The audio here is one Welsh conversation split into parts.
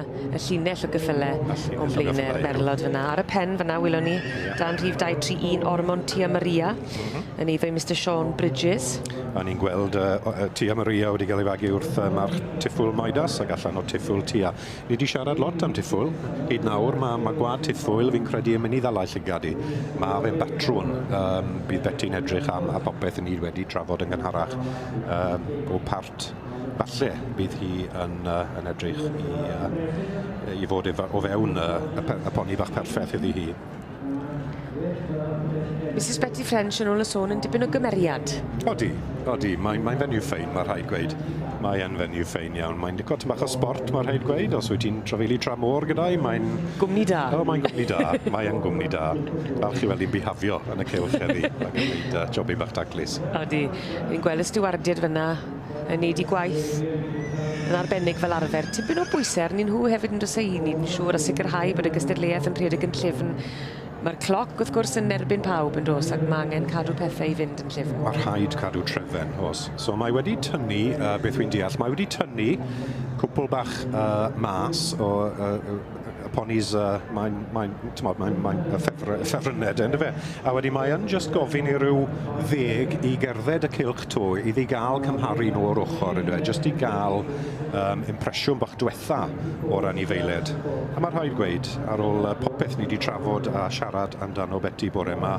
y llinell o gyffyle o'n blaenau'r merlod fyna. Ar y pen fyna, welwn ni, dan rhif 231 Ormond Tia Maria, yn eiddo i Mister Sean Bridges. A ni'n gweld uh, Tia Maria wedi cael ei fagu wrth uh, march Tiffwl Midas ac allan o Tiffwl Tia. Ni wedi siarad lot am Tiffwl. Hyd nawr mae, mae gwad Tiffwl fi'n credu yn mynd i ddala llygad i. Mae fe'n batrwn. Um, bydd Betty'n edrych am a popeth ni wedi trafod yn gynharach um, o part falle bydd hi yn, uh, yn edrych i, uh, i fod efo, o fewn uh, y, y poni bach perffaith iddi hi. Mrs Betty French yn ôl y sôn yn dipyn o gymeriad. Odi, odi. Mae'n mae fenyw ffein, mae rhaid gweud. Mae yn fenyw ffein iawn. Mae'n licio tipyn bach o sport, mae rhaid gweud. Os wyt ti'n trafeili tra môr gyda hi, mae'n... Gwmni da. O, mae'n gwmni da. Mae yn gwmni da. Falch i weld hi'n bihafio yn y cylch heddi. Ac yn gwneud uh, jobyn bach taclus. Odi. Fi'n gweld y stiwardiaid fyna yn neud 'u gwaith yn arbennig fel arfer. Tipyn o bwyse arnyn nhw hefyd yn does e i neud yn siŵr a sicrhau bod y gystadleuaeth yn rhedeg yn llyfn. Mae'r cloc wrth gwrs yn erbyn pawb yn does ac ma' angen cadw pethe i fynd yn llyfn. Ma' rhaid cadw trefen, o's. So mae wedi tynnu, uh, beth wy'n deall, mae wedi tynnu cwpl bach uh, mas o uh, y ponis, uh, mae'n, mae, t'mod, mae'n, mae y ffefr, y ffefrynnau de, yndyfe? A wedyn mae yn just gofyn i ryw ddeg i gerdded y cylch to, iddi gael cymharu nhw o'r ochr, yndyfe? Just i gael um, impresiwn bach diwetha o'r anifeiliaid. A mae rhaid gweud, ar ôl uh, popeth ni wedi trafod a siarad amdano Betty bore yma,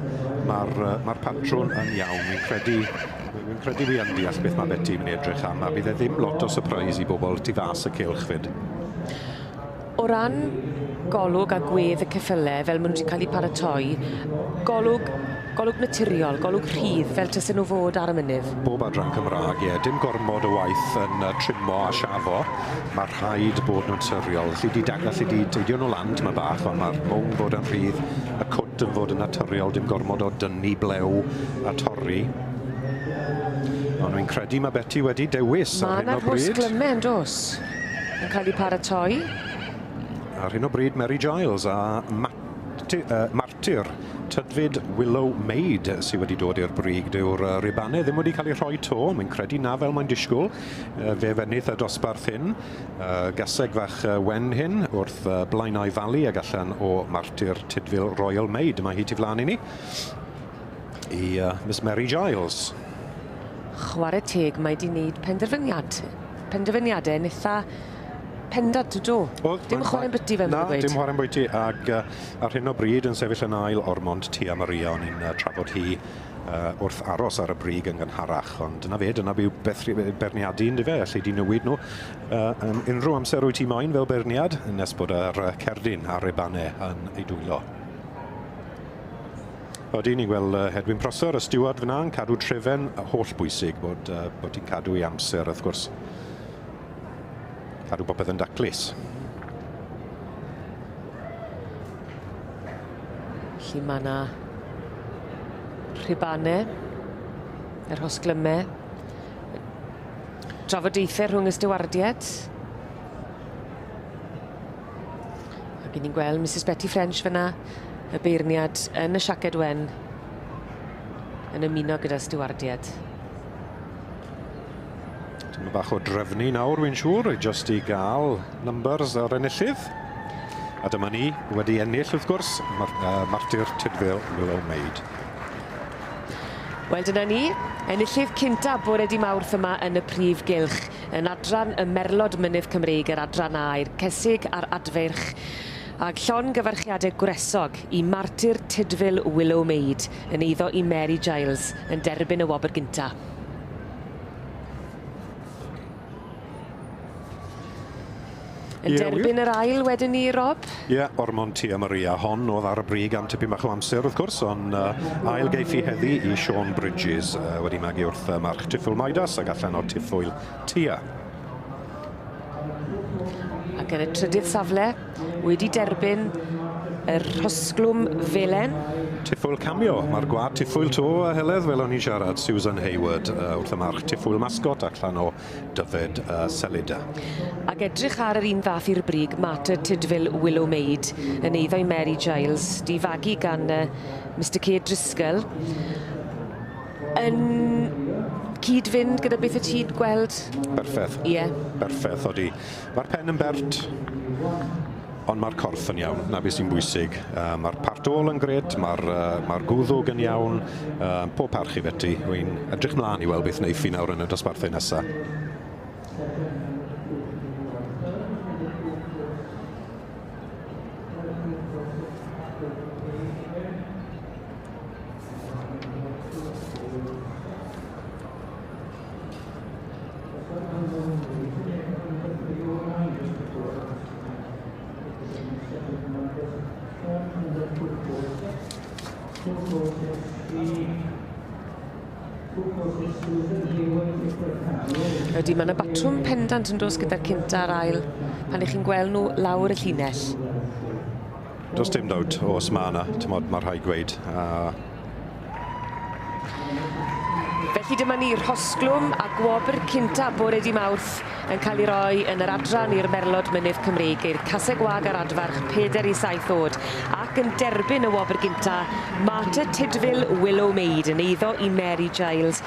mae'r uh, mae patrwn yn iawn. Fi'n credu, fi'n credu fi yn deall beth mae Betty yn mynd i edrych am, a bydd e ddim lot o surprise i bobl tu fas y cylch fyd. O ran golwg a gwedd y ceffyle fel ma' nw 'di ca'l 'u paratoi, golwg golwg naturiol, golwg rhydd fel tasen nw fod ar y mynydd. Bob adran Cymra'g, ie, dim gormod o waith yn uh, trimo a siafo. Mae rhaid bod nhw'n naturiol. Alli di, alli di teidio nhw lan tyma bach, ond mae'r mwng fod yn rhydd, y cwt yn fod yn naturiol, dim gormod o dynnu blew a torri. Ond fi'n credu mae Betty wedi dewis ar hyn o bryd. Ma' 'na rhosglyme yn do's? Yn cael eu paratoi. Ar hyn o bryd, Mary Giles a Mati, uh, Martyr Tydfyd Willow Maid sydd wedi dod i'r brig. Dyw'r uh, ribannau ddim wedi cael eu rhoi to, mae'n credu na fel mae'n disgwyl. Uh, fe fenith y dosbarth hyn, uh, gaseg fach uh, wen hyn wrth uh, Blaenau Valley ag allan o Martyr Tydfil Royal Maid. Mae hi tu flaen i ni. I uh, Miss Mary Giles. Chwarae teg, mae di wneud penderfyniad. Penderfyniadau yn eitha pendant, do. Oedd, dim chwarae'n bwyty fel Na, dim chwarae'n bwyty, ac uh, ar hyn o bryd yn sefyll yn ail Ormond Tia Maria, o'n i'n uh, trafod hi uh, wrth aros ar y brig yn gynharach, ond dyna fe, dyna byw beth berniadu yn dyfe, allai di newid nhw. Uh, um, unrhyw amser wyt ti moyn fel berniad, nes bod yr uh, cerdyn a'r ribannau yn ei dwylo. Odi, ni'n gweld Edwin Prosser, y steward fyna, yn cadw trefen holl bwysig bod, uh, bod ti'n cadw i amser, wrth gwrs. Cadw popeth yn daclus. Felly mae yna rhubanau, yr rhosglymau, trafodaethau rhwng y stiwardiaid. Ac 'yn ni'n gweld Misus Betty French fyna, y beirniad yn y siaced wen, yn ymuno gyda stiwardiad. Dyma bach o drefnu nawr, wy'n siŵr, jyst i gael numbers ar enillydd. A dyma ni wedi ennill, wrth gwrs, Mar uh, Martyr Tydfil Willow Maid. Wel, dyna ni, enillydd cynta bore di Mawrth yma yn y prif gylch. Yn adran y Merlod Mynydd Cymreig, yr adran A i'r Cesig a'r Adfeirch, ag llongyfarchiadau gwresog i Martyr Tudful Willow Maid yn eiddo i Mary Giles yn derbyn y wobr gynta. Yn yeah, derbyn yr ail wedyn ni, Rob? Ie, yeah, Ormond Tia Maria. Hon oedd ar y brig am tipyn bach o amser, wrth gwrs, ond uh, ail geiff i heddi i Sean Bridges, uh, wedi magu wrth uh, March Tiffwl Midas ac allan o Tiffwyl Tia. Ac yn y trydydd safle, wedi derbyn y rhosglwm felen. Tiffwyl Cameo, mae'r gwad Tiffwyl to a Heledd, fel o'n i'n siarad, Susan Hayward uh, wrth y march Tiffwyl Mascot allan o Dyfed a Selida. Ac edrych ar yr un fath i'r brig, Martyr Tudful Willow Maid, yn eiddo i Mary Giles, di fagu gan uh, Mr K Driscoll. Yn cyd-fynd gyda beth y ti'n gweld? Berffeth. Ie. Yeah. Berffeth, odi. Mae'r pen yn bert. Ond mae'r corff yn iawn, na beth sy'n bwysig. Mae'r part ôl yn gret, mae'r mae gwddwg yn iawn, pob parch i Betty. Wy'n edrych mlaen i weld beth wneith hi nawr yn y dosbarthau nesaf. Ydy, mae yna batrwm pendant yn dos gyda'r cynta a'r ail pan ych chi'n gweld nhw lawr y llinell. Does dim dawt, os mae yna, tymod, mae rhaid gweud. Felly dyma ni, rhosglwm a gwobr cynta bore di Mawrth yn cael ei roi yn yr adran i'r Merlod Mynydd Cymreig i'r Caseg Wag a'r Adfarch 4 i 7 oed ac yn derbyn y wobr gynta Marta Tydfil Willow Maid yn eiddo i Mary Giles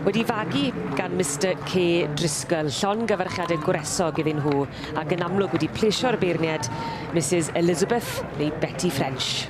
wedi fagu gan Mister K Driscoll. Llongyfarchiadau gwresog iddyn nhw ac yn amlwg wedi plesio'r beirniad Mrs Elizabeth neu Betty French.